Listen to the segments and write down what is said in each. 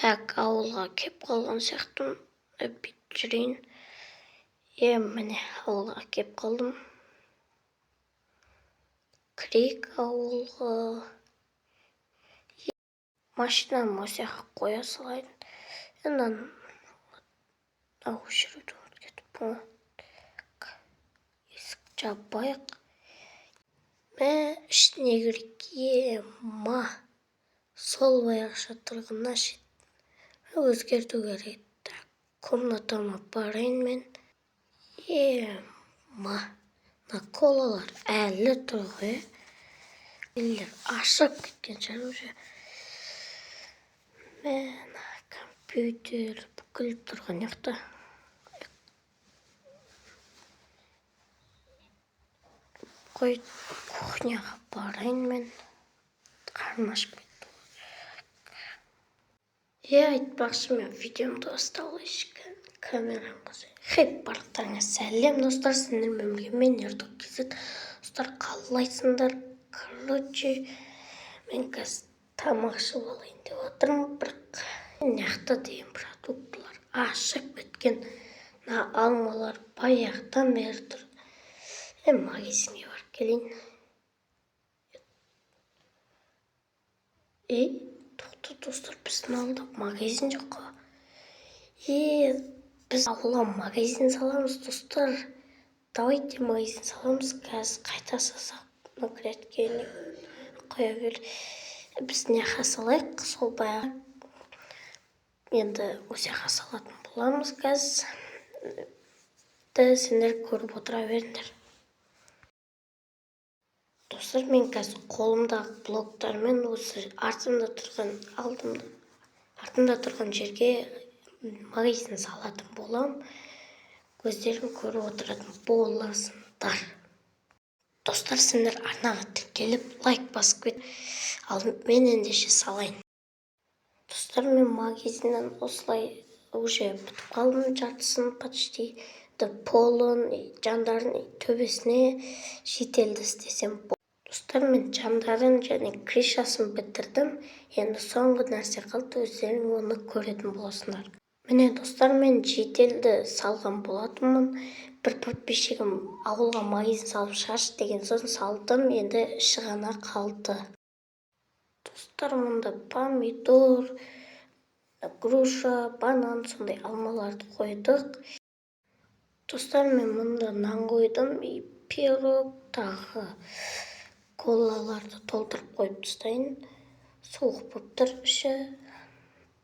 Так, ауылға кеп қалған сияқтымын. Бүйтіп жүрейін. Е, міне, ауылға кеп қалдым. Кірейік ауылға. Машинамды осы жаққа қоя салайын. Мынаны өшіруді ұмытып кетіппін ғой. Есік жабайық. Мә, ішіне кірейік. Ема, сол баяғыша тұрғаннан өзгерту керек. Так, комнатама барайын мен. Ема, мына колалар әлі тұр ғой. Елдер ашып кеткен шығар уже. Мә, мына компьютер бүкіл тұрған жақта. Қой, кухняға барайын мен. Қарным ашып кетті. Е, айтпақшы, мен видеомды бастағалы камерам қосайын. Хей, барлықтарыңа сәлем, достар, сендермен бірге мен, Ердок KZ. Достар, қалайсыңдар? Короче, мен қазір тамақ ішіп алайын деп жатырмын, бірақ мына жақта деген продуктылар ашып кеткен. Мына алмалар баяғыдан бері тұр. Е, магазинге барып келейін. Ей, тоқта, достар, біздің ауылда магазин жоқ қой. Е, біз ауылға магазин саламыз, достар. Давайте магазин саламыз. Қазір қайта салсақ, мына грядкені қоя бер. Біз мына жаққа салайық, сол баяғы. Енді осы жаққа салатын боламыз қазір. Сендер көріп отыра беріңдер. Достар, мен қазір қолымдағы блоктармен осы артымда тұрған, алдымда, артымда тұрған жерге магазин салатын боламын. Өздерің көріп отыратын боласыңдар. Достар, сендер арнаға тіркеліп, лайк басып кет. Ал мен ендеше салайын. Достар, мен магазиннен осылай уже бітіп қалдым, жартысын почти. Полын, жандарын, төбесіне шетелді істесем. Достар, мен жандарын және крышасын бітірдім. Енді соңғы нәрсе қалды, өздерің оны көретін боласыңдар. Міне, достар, мен шетелді салған болатынмын. Бір подписчигім ауылға магазин салып шығаршы деген соң салдым, енді іші ғана қалды. Достар, мұнда помидор, груша, банан, сондай алмаларды қойдық. Достар, мен мұнда нан қойдым и пирог, тағы колаларды толтырып қойып тастайын. Суық болып тұр іші.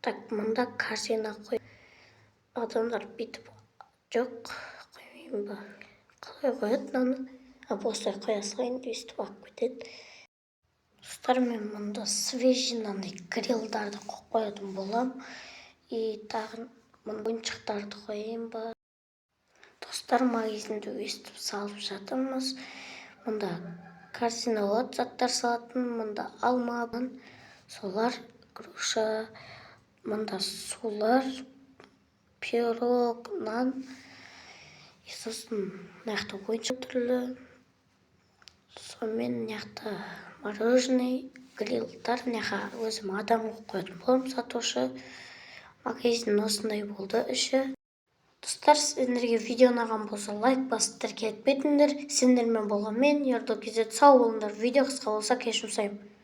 Так, мұнда корзина қой. Адамдар бүйтіп жоқ, қоймайын ба? Қалай қояды мынаны? А, осылай қоя салайын, өйстіп алып кетеді. Достар, мен мұнда свежий мынандай грилдарды қойып қоятын боламын. И тағы мұнда ойыншықтарды қояйын ба? Достар, магазинді өстіп салып жатырмыз. Мұнда корзина болады заттар салатын, мұнда алма, солар, груша, мұнда сулар, пирог, нан. И сосын мына жақта ойыншық түрлі. Сонымен мына жақта мороженое, грилдар. Мына жаққа өзім адам қойып қоятын боламын, сатушы. Магазин осындай болды іші. Достар, сендерге видео ұнаған болса, лайк басып, тіркеліп кетіңдер. Сендермен болған мен, Ердо KZ. Сау болыңдар. Видео қысқа болса, кешірім сұраймын.